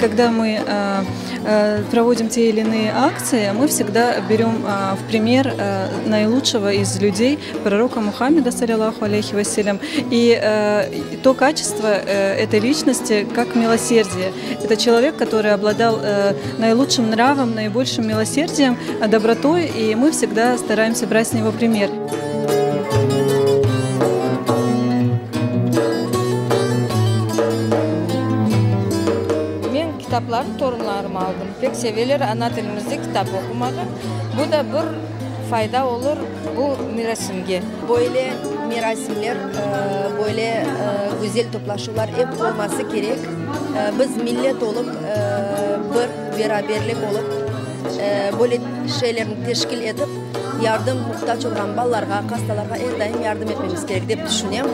Когда мы проводим те или иные акции, мы всегда берем в пример наилучшего из людей, пророка Мухаммеда, саллиллаху алейхи вассалям, и то качество этой личности, как милосердие. Это человек, который обладал наилучшим нравом, наибольшим милосердием, добротой, и мы всегда стараемся брать с него пример. Men kitaplarnı torunlarıma aldım. Pek seveler ana tilimizde kitap oqumağa. Bu da bir fayda olur bu merasimge. Böyle merasimler, böyle güzel toplaşuvlar ep olması kerek. Biz millet olıp, bir beraberlik olıp, böyle şeylerni teşkil etip, yardım muhtac olğan balalarğa, hastalarğa er daim yardım etmemiz kerek, dep tüşünem.